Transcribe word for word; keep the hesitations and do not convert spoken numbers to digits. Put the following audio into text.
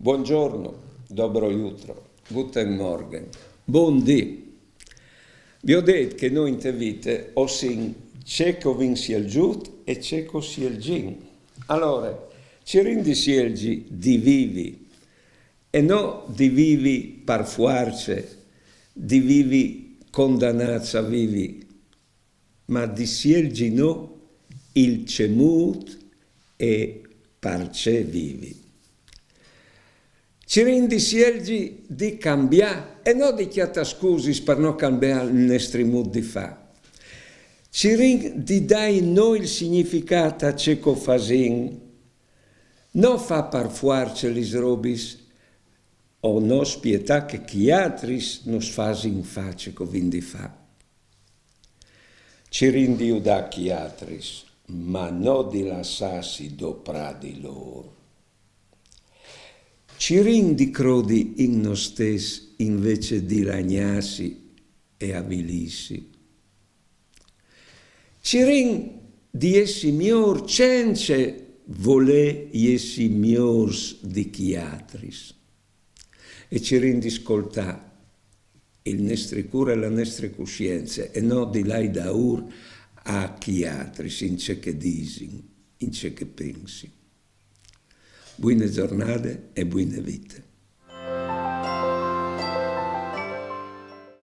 Buongiorno, dobro jutro, guten Morgen, bundì. Vi ho detto che noi in te vite o sin ce che ho vin sielgiut e ce che ho sielgin. Allora, ci rindi sielgi di vivi, e no di vivi par fuarce, di vivi condannats a vivi, ma di sielgi no il cemût e parcè vivi. Ci rindi sielgi di cambiâ e no di cjatâ scusis par no cambiâ il nestri mût di fâ. Ci rindi dai no il significât a ce che o fasin, no fâ par fuarce lis robis o no spietâ che chei altris nus fasin fâ ce che o vin di fâ. Ci rindi judâ chei altris, ma no di lassâsi doprâ di lôr. Ci rindi crodi in nô stes invezit di lagnâsi e avilîsi. Ci rindi di jessi miôr cence volê jessi miôrs di chei altris. E ci rindi scoltâ il nestri cûr e la nestre cussience e no di lâi daûr a chei altris in ce che a disin, in ce che a pensin. Buine zornade e buine vite.